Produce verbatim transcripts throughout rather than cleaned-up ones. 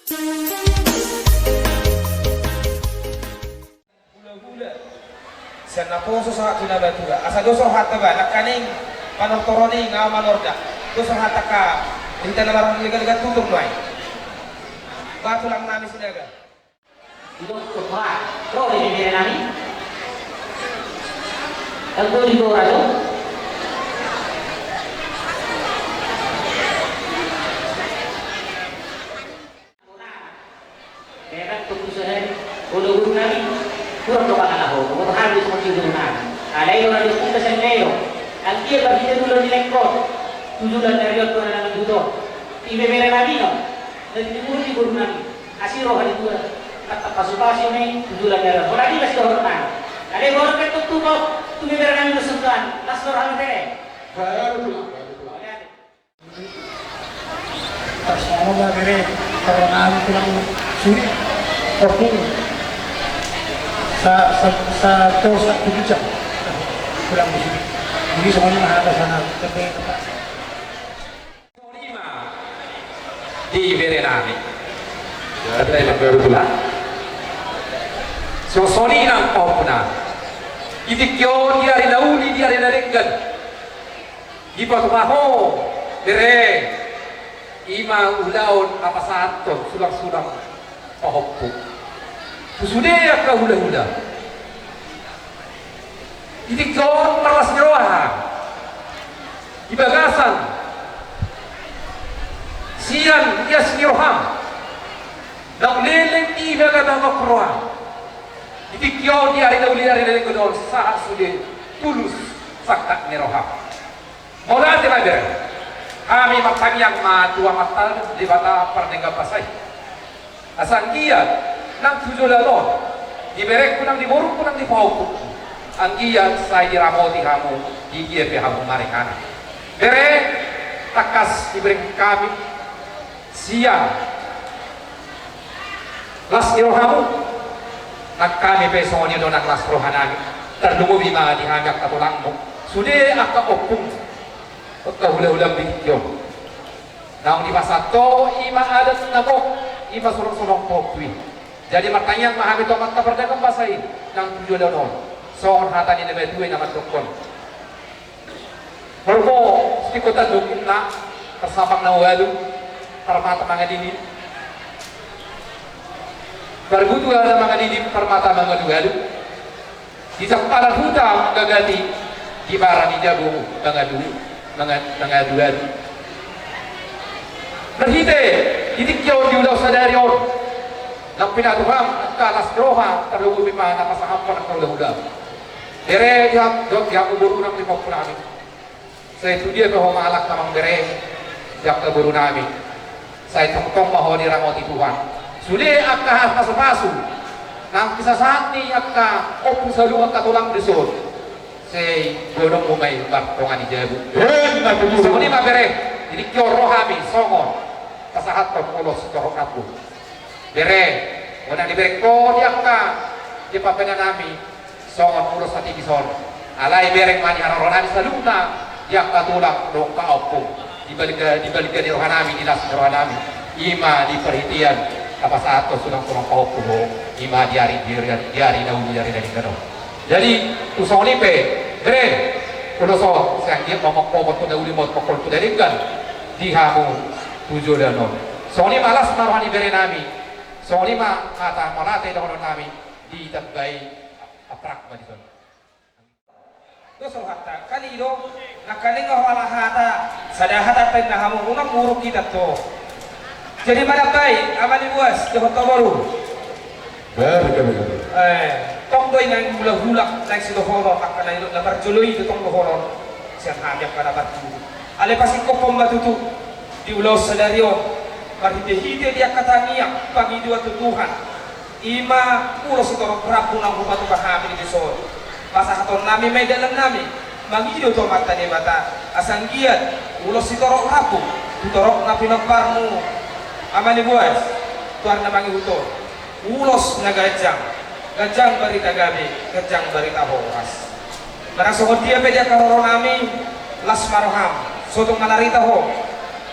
Hulahula sian naposo sahat tu nabatua. Asa dos rohanta ba, nangkaning panortoron i nga manorda. Dos rohanta angka hita na marlegalega tutur nuaeng. Ba tulang nami Sinaga. Didok tu hita, ro do ibebere nami. Anggo di gora do. Memang tung tu sahali, olo guru nami, kurang do pangalaho, guru nami songon i guru nami. Alai ora di pungka sendelo, anggia marhite dulu di lengkot, tujulan dari on tu anak nami buto. Ibebere nami no, dari guru di guru nami. Asi roha di tua, mata pasu-pasu ni, tujulan dari on. Ora di kasi roha nami. Alai guru kan tung tu kau, tu ibebere nami no semban, las roha nami bere. Baru pulang, baru pulang. Tarsongon ma bere, karena anu tulang suri, oke. Sa, sa, sa, to, sa, tujuh jam. Tulang suri. Jadi songon i ma hata sana, tepe, tepe. Songon i ma di bere nami. Songon i nang pahompu nami. Di tingki on, di ari na uli, di ari na denggan. Dipatupa ho bere, i ma ulaon na pasahathon sulang-sulang pahompu tu sude angka hula-hula. Di tingki on marlas ni roha di bagasan sian ias ni roham, naung leleng di baga-baga roham. Di tingki on, di ari na uli, ari na denggan on, sahat sude tulus sangkap ni roham. Mauliate ma bere. Hami martangiang ma tu Amanta Debata pardenggan basa i, asa anggiat nang tu joloan on, di berengku nang di borungku nang di pahompuku, anggiat sai diramoti hamu di dia pe hamu maringanan. Bere, tangkas dibereng hami sian las ni rohamu, nang hami pe songon i do nang las roha nami. Tarlumobi ma di hami angka tulangmu, sude angka ompung, angka hula-hula di tingki on. Naung dipasahat ho i ma adat na gok, i ma sulang-sulang pahompu i. Jadi martangiang ma hami tu Amanta pardenggan basa i, nang tu joloan on, songon hata ni na matua i na mandokkon: Horbo sitingko tanduk, inna, tarsapang na ualu, parmata mangalili. Parbutuha na mangalili, parmata mangalu-alu. Di jampalan huta manggagati, di bara ni jabu mangalu, manga-, mangalu-alu. Marhite di tingki on, di ulaon sadari on, nang pinatupa hamu angka las ni roha, tarlumobi ma na pasahathon angka hula-hula. Bere, di hang-, dohot di hamu boru nang di pahompu nami. Sai tu dia pe ho mangalangka, amang bere, di angka boru nami. Sai tongtong ma ho diramoti Tuhan. Sude angka pasu-pasu nang pisasahat ni angka ompung saluhut, angka tulang dison, sai boanonmu ma i martonga ni jabu. Emma tutu. Songon i ma bere, di tingki on ro hami songon pasahathon ulos sitorop rambu. Bere, unang dibereng ho di angka, di pambahenan nami, songon ulos hatibi son. Alai bereng ma di haroro nami saluhutna, di angka tulang dohot angka ompung. Di balga, di balga ni roha nami, di las ni roha nami, i ma di parhitean na pasahathon sulang-sulang pahompu ho, i ma di ari, di ari, di ari na uli, di ari na denggan on. Jadi, tu songon i pe, bere, ulos on, sai anggiat ma mompompon tu na uli, mompompon tu na denggan di hamu tu joloan on. Songon i ma las ma roha ni bere nami. Songon i ma hata mauliate dohonon nami, ditambai aprak ma dison. Dos rohanta, kali do, nangkaning ho ala hata, sada hata pe na hamu, unang muruk hita tu. Jadi manambai, amang ni boas, dohot tu boru. Baru, baru, baru. Eh, tong do i naeng hula-hula, naeng sidohonon, angka na nidok na parjolo i do tong dohonon sian hami angka na parjolo. Alai pasingkophon ma tutu di ulaon sadari on, marhite-hite di angka tangiang pangidoan tu Tuhan. I ma ulos sitorop rambu naung hupatupa hami di dison. Pasahaton nami ma i dalan nami mangido tu Amanta Debata, asa anggiat ulos sitorop rambu tu torop na pinomparmu, amang ni boas, tu ari na mangihut on. Ulos na ganjang, ganjang barita gabe, ganjang barita horas. Manang songon dia pe di angka haroro nami, las ma roham, so tung manarita ho.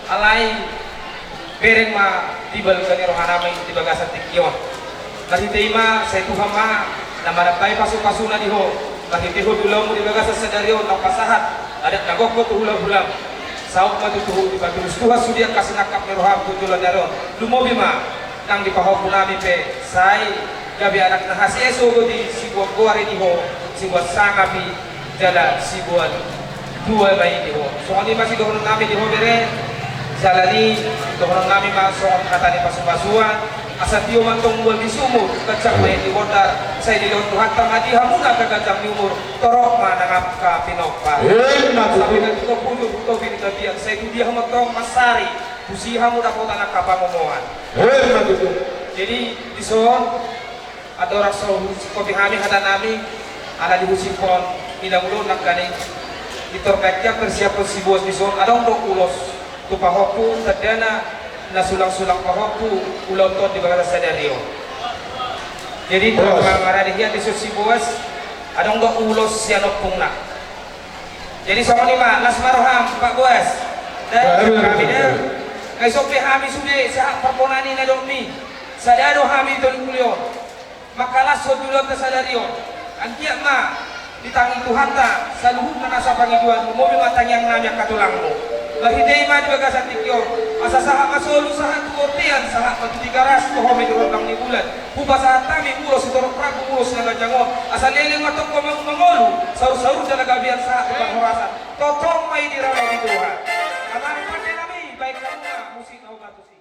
Alai bereng ma Tiba luka ni rohanami di bagasan tingki on. Marhite i ma sai Tuhan ma na manambai pasupasuna di ho, marhite ho di ulaonmu di bagasan sadari on na pasahat adat na gokgo tu hulahulam. Saut ma tutu dipatulus Tuhan sude angka sinangkap ni roham tu joloan ni ari on. Lumobi ma nang di pahompunami pe sai gabe anak na hasea sogot i, siboan goar i di ho, siboan sangap i, jala siboan tua ma i di ho. Songon i ma sidohononnami di ho bere. Jala ni dohononnami ma songon hata ni pasupasuan: Asa tio ma antong mual ni sumur, ganjang ma i di bondar, sai dilehon Tuhanta ma di hamuna angka ganjang ni umur, torop ma nang angka pinompar. Emma tutu. Sai tu dia hamu dapotan angka pangomoan. Emma tutu. Jadi dison, andorang so husingkopi hami hatanami, ala dihusingkon inang ulaon nangkaning, di tor bagian persiapan siboan dison adong do ulos tu pahompu, tandana na sulangsulang pahompu ulaonta on di bagasan sadari on. Jadi tor marade hian dison siboan, adong do ulos sian ompungna. Jadi songon i ma, las ma roham Pak Boas. Dai hami da, nunga isompe hami sude sahat parponaan i na dok mi. Sada do hami tolu pulu on. Mangkalashon di ulaonta sadari on. Anggiat ma ditangi Tuhanta saluhutna nasa pangidoan, lumobi ma tangiangnami angka tulangmu. Marhite i ma di bagasan tingki on, asa sahat ma solu sahat tu bontean, sahat ma tu Tigaras, tu hami di rondang ni bulan. Hupasahat hami ulos sitorop rambu, ulos na ganjang on, asa leleng ma tongtong mangolu, saursaur jala gabean sahat tu parhorasan. Tongtong ma i diralang ni Tuhan. Amang pandenami, baen hamu ma musik na hupatus i.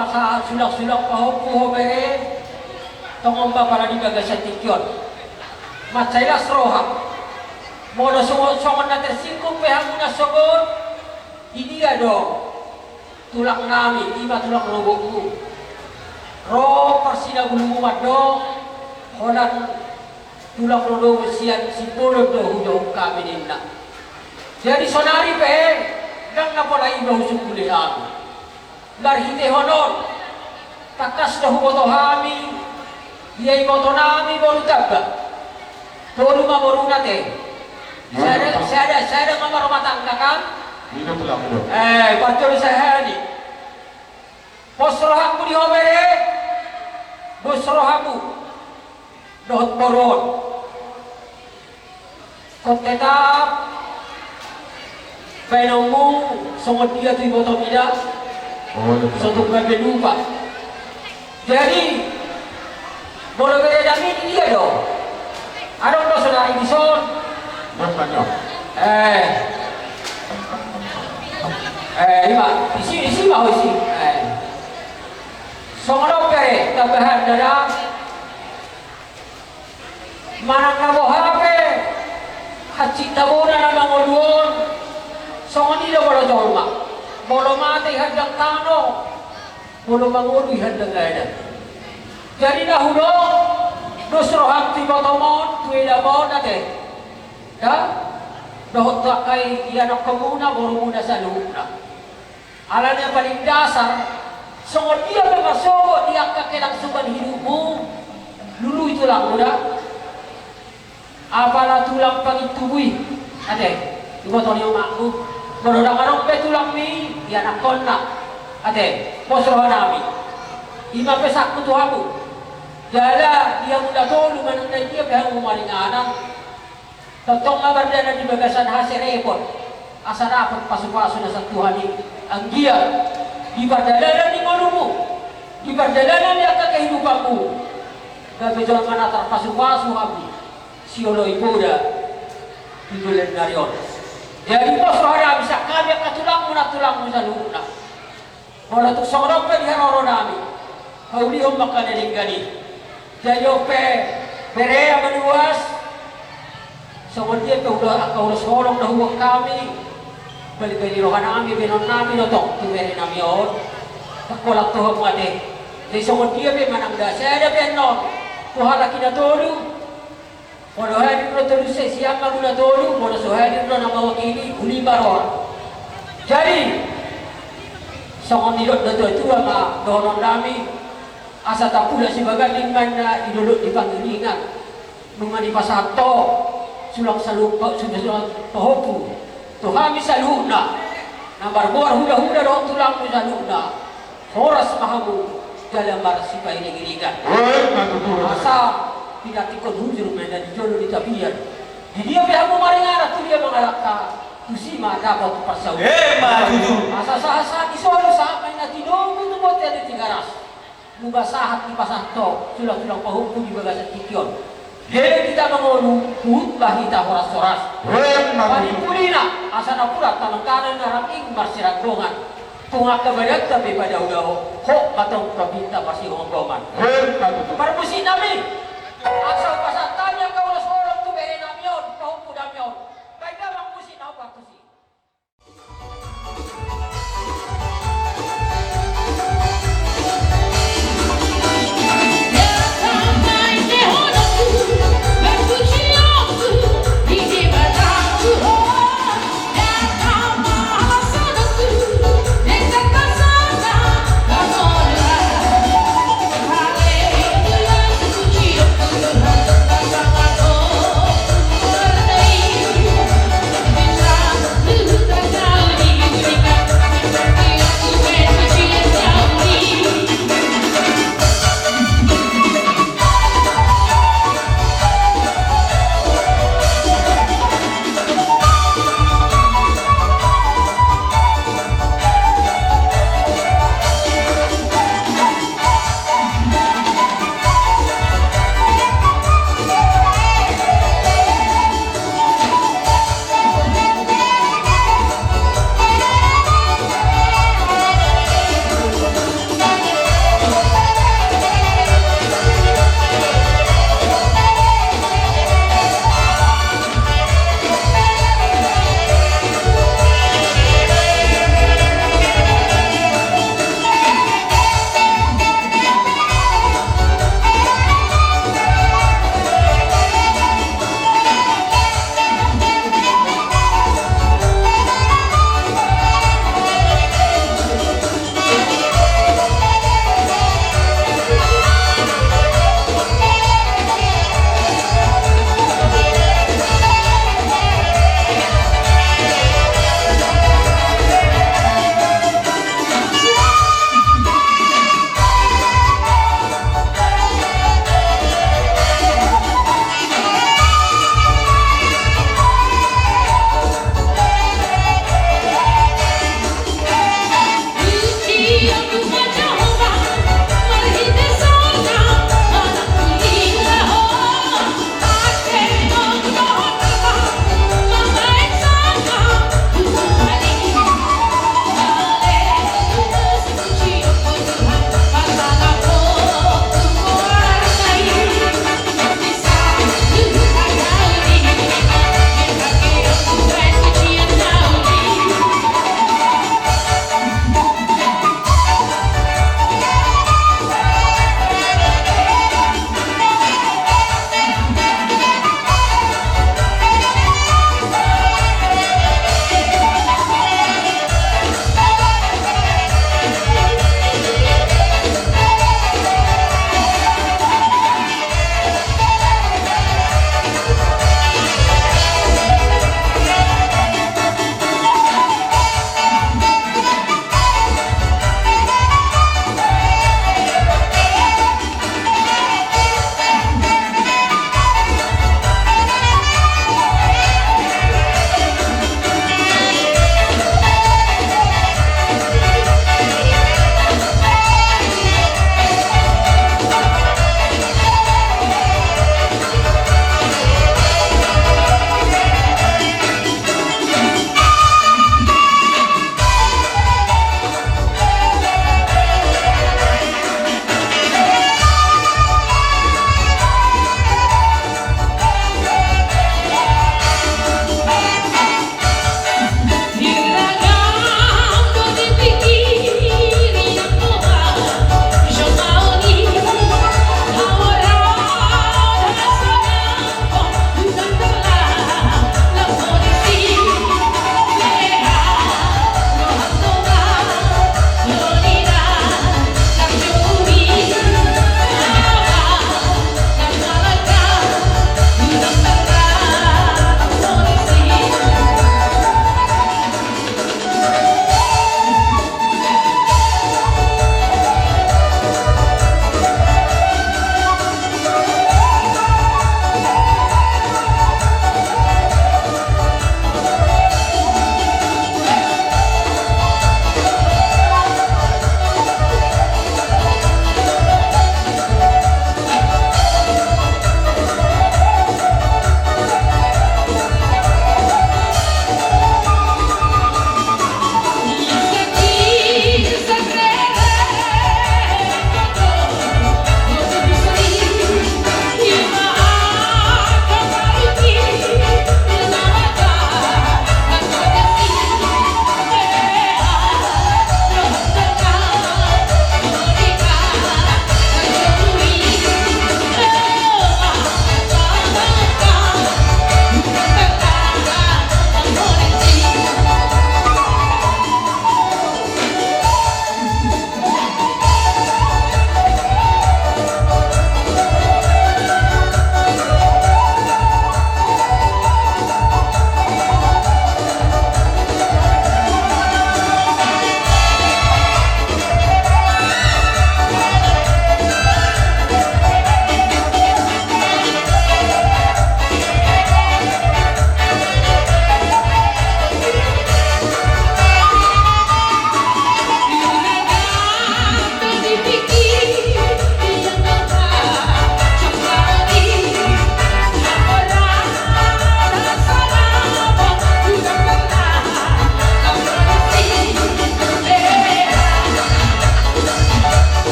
Sahat sulang-sulang pahompu ho bere, tongon ma pala di bagasan tingki on. Mansai las roha. Molo songon, songon na tersinggung pe hamu na sogot, di dia do tulang nami, i ma tulang rorobotmu. Ro parsinabulmu mandok, holan tulang rorobot sian Simbolon do hujou hami ninna. Jadi sonari pe, ndang na pola iba husungkuli hami. Marhitehon on, tangkas do huboto hami, ia iboto nami boru Tamba. Tolu ma boruna te. Sada, sada, sada ma marumah tangga kan? Eh, parjolo sahali. Pos rohangku di ho bere, pos rohangku. Dohot boru on. Ingkon tetap baenonmu songon dia tu ibotom i da. Oh, iya. So tung gabe lupa. Jadi molo bere nami di dia do. Adong do sonari dison. Bos panjang. Eh. Eh, ima, isi, isi ma ho isi. Eh. Songon on bere, tambahan da. Manang na boha pe hansit na bona na mangolu on, songon i do molo jolma. Molo mate i handang tano, molo mangolu i handang adat. Jadi na hudok, dos roham tu ibotom on, tu edam on ate. Da, dohot tu angka ianakkonmuna, borumuna saluhutna. Alana paling dasar, songon dia pe marsogot di angka kelangsungan hidupmu, lului tulangmu da. Apala tulang pangintubu i, ate, iboto ni omakmu. Molo ndang adong pe tulangmi, ianakkonna, ate, pos roha nami. Ima pesanku tu hamu. Jala di hamu na tolu manang na dia pe hamu maringanan. Tongtong ma pardalanan di bagasan haserepon, asa dapot pasupasu na sian Tuhan i. Anggiat di pardalanan ni ngolunmu, di pardalanan ni angka kehidupanmu, gabe jolma na tarpasupasu hamu sioloi poda di bulan ni ari on. Jadi pos roha nami sian hami angka tulangmu, na tulangmu saluhutna. Molo tung songon on pe di haroro nami, paulihon ma angka na denggan i. Jadi on pe, bere, amang uas, songon dia pe ulos, angka ulos holong na huboan hami, balik bani roha nami, baenon nami do tong tu bere nami on. Tangkas holan tu hamu ate. Jadi songon dia pe manang da sada pe annon tu halak i na tolu. Molo hadir do tolu, sai sian ma muna tolu, molo so hadir do na mawakili, uli ma roha. Jadi songon nidok do tua-tua ma dohonon nami, asa tapulak sibaganding ma ninna i dolok di pangiringan. Nunga dipasahat ho sulang saluhut, sulang pahompu tu hami saluhutna na margoar huda-huda dohot tulangmu saluhutna. Horas ma hamu jala marsipairing-iringan. Asa pinantikhon hujur ma ninna di jolo ni tapian. Di dia pe hamu maringanan, tu dia mangalangka, tusi ma dapot parsaulian. Asa sahat-sahat ni solu, sahat ma ninna tinogu tu bontean ni Tigaras. Nunga sahat dipasahat ho sulang-sulang pahompu di bagasan tingki on. Jadi hita mangolu, huhut ma hita horas-horas. Panimpulina, asa napuran tangan kanan na rangking marsiranggongan. Tung angka badanta pe padaodao, hot ma tong topinta parsihomhoman. Parmusik nami, asa hupasahat hami angka ulos holong tu bere nami on, pahompu nami on. Baen damang musik na parmusik.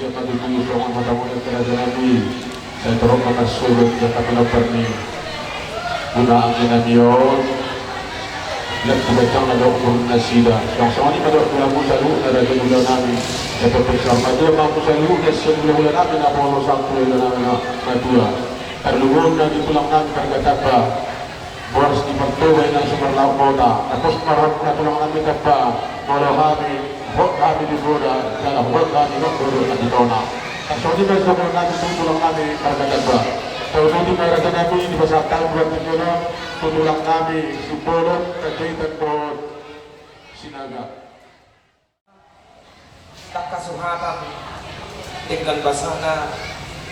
Ia ma tutu songon hata muna raja nami, sai torop ma tarsongon ia kapala parni. Guna anggi nami on, lek tu bacang na dok guru nasida. Songon i ma dok guru saluhutna raja guru nami. Ia pe pesa ma dia ma guru saluhutna sian guru nami na polos, anggi nami na matua. Tarlumobi ma di tulang nami marga Tamba. Boras ni Partoba i na sumarlaok kota, na pos ma rohangku na tulang nami Tamba, molo hami, hot hami di boda, jala hot hami nang bodo na di tona. Songon i ma songon nami tu tulang nami marga Tamba. Songon i ma raja nami di pasahat hami buat di jolo, tu tulang nami Simbolon, Panjaitan dohot Sinaga. Tangkas hata denggan basana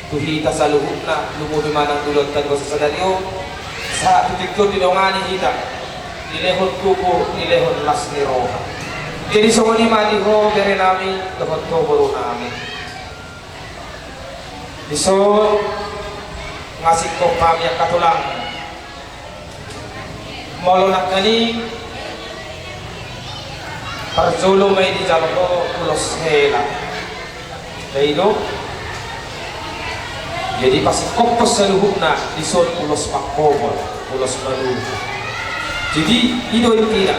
tu hita saluhutna, lumobi ma nang tu dolok ta di bagasan sadari on, sahat tu tingki on didongani hita, dilehon tubu, dilehon las ni roha. Jadi songon i ma di ho bere nami, dohot ho boru nami. Dison nga singkop hami angka tulang. Molo nangkaning parjolo ma i dijalo ho ulos hela. Dai do. Jadi pasingkophon saluhutna dison ulos pangkobol, ulos panubu. Jadi i do intina.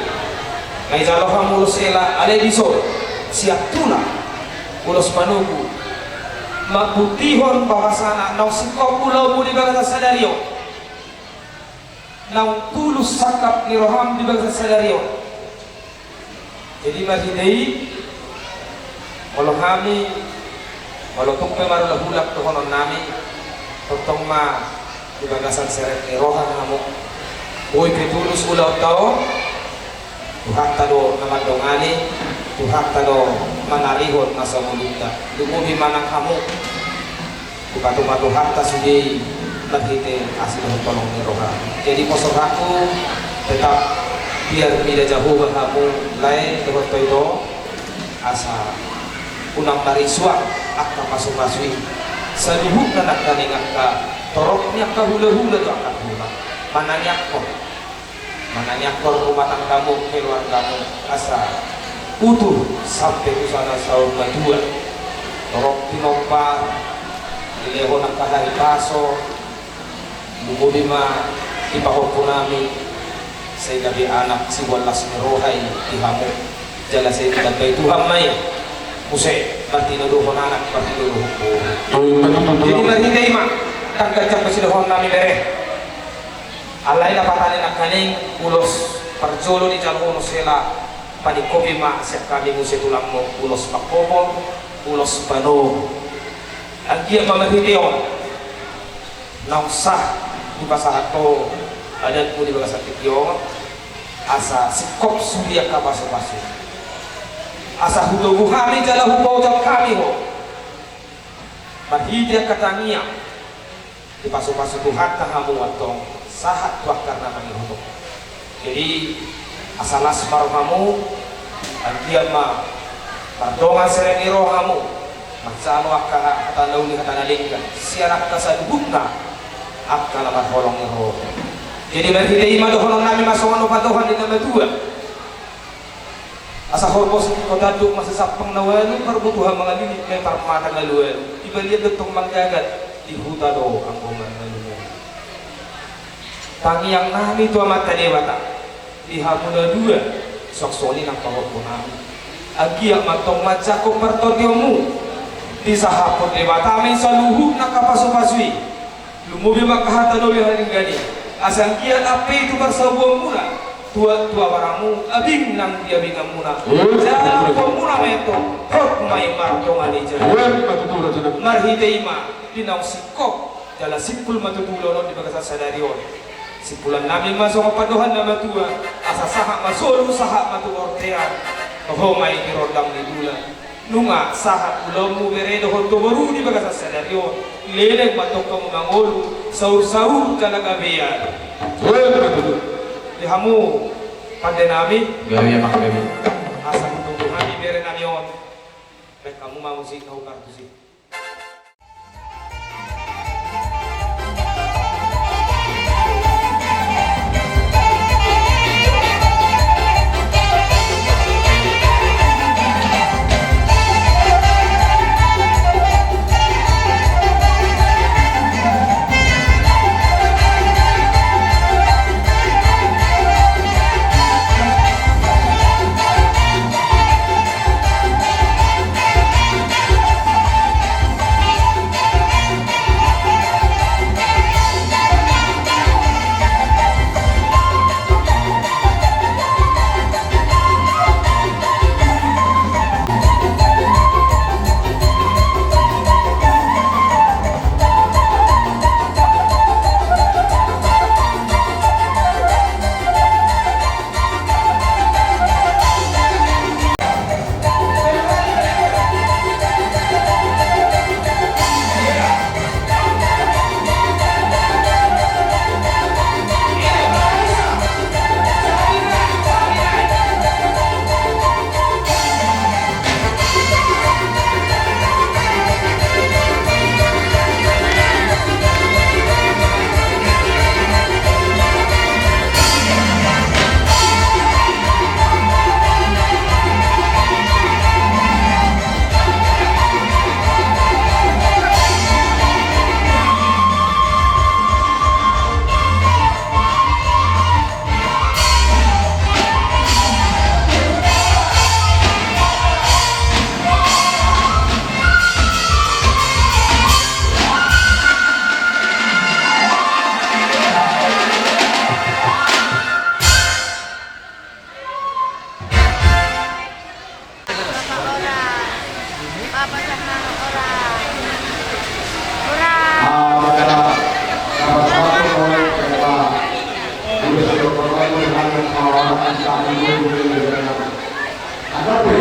Nga dijalo hamu ulos hela, alai dison sian tulang ulos panubu. Mambuktihon bahwasana naung singkop ulaonmu di bagasan sadari on. Naung tulus sangkap ni roham di bagasan sadari on. Jadi marhite i, molo hami, molo tung pe marhulahula dohonon nami, tongtong ma di bagasan serep ni roha hamu. Boi pe tulus ulaonta on, Tuhanta do na mandongani, Tuhanta do manarihon na sangolunta. Lumobi ma nang hamu. Dipatupa Tuhanta sude marhite asi dohot holong ni roha. Jadi pos rohangku, tetap biar mida Jahowa hamu lae dohot tondi, asa unang marisuang angka pasupasu i. Saluhutna nangkaning angka torop ni angka hulahula tu angka tulang. Manangiangkon. Manangiangkon rumah tanggamu, keluargamu, asa utuh sampe tu sahat saur matua. Torop tinompa, dilehon angka hahipason, lumobi ma dipahompu nami, sai gabe anak siboan las ni roha i di hamu. Jala sai ditambai Tuhan ma i. Muse, martinodohon anak, martinodohon boru. Jadi marhite i ma, tangkas jangkon sidohonon nami bere. Alai na patani nangkaning ulos parjolo dijalo ho ulos hela, paningkopi ma sian hami muse tulangmu ulos pangkobol, ulos panubu. Anggiat ma marhite on naung sah dipasahat ho adatmu di bagasan tingki on, asa singkop sude angka pasupasu. Asa hutogu hami jala hupaojak hami ho marhite angka tangiang. Dipasupasu Tuhanta hamu antong sahat tu angka na mangihut on. Jadi asa las ma rohamu, anggiat ma mardongan serep ni rohamu, manjalo angka hata na uli, hata na denggan sian angka saluhutna angka na marholong ni roha. Jadi marhite i ma dohonon nami ma songon na padohan ni na matua. Asa horbo singkop tanduk, masa sampang na ualu, parbutuhan mangalili, mepar mata na ualu. Di balian do tong manggagat, di huta do anggo mangalungan. Tangiang nami tu Amanta Debata, di hamu na dua, songon i nang pahompu nami. Anggiat ma tong manjangkon partondionmu, disahaphon Debata ma i saluhutna angka pasupasu i. Lumobi ma angka hata na uli, hata na denggan i. Asa anggiat ampe i tu parsabuanmuna, tua, tua barangmu, abing nang di abinganmuna. Jala ampuonmuna ma i antong, hot ma i mardongan i jala. Marhite i ma, di naung singkop jala simpul ma tutu ulaon on di bagasan sadari on. Simpulan nami ma songon padohan na matua, asa sahat ma solu, sahat ma tu bontean. Toho ma i di rondang ni bulan. Nunga sahat ulaonmu bere dohot tu boru di bagasan sadari on, leleng ma tong hamu mangolu, saur-saur jala gabean. Di hamu pande nami. Gabean ma gabean. Asa hutogu hami bere nami on. Baen hamu ma musik na hupartusi. Adong pe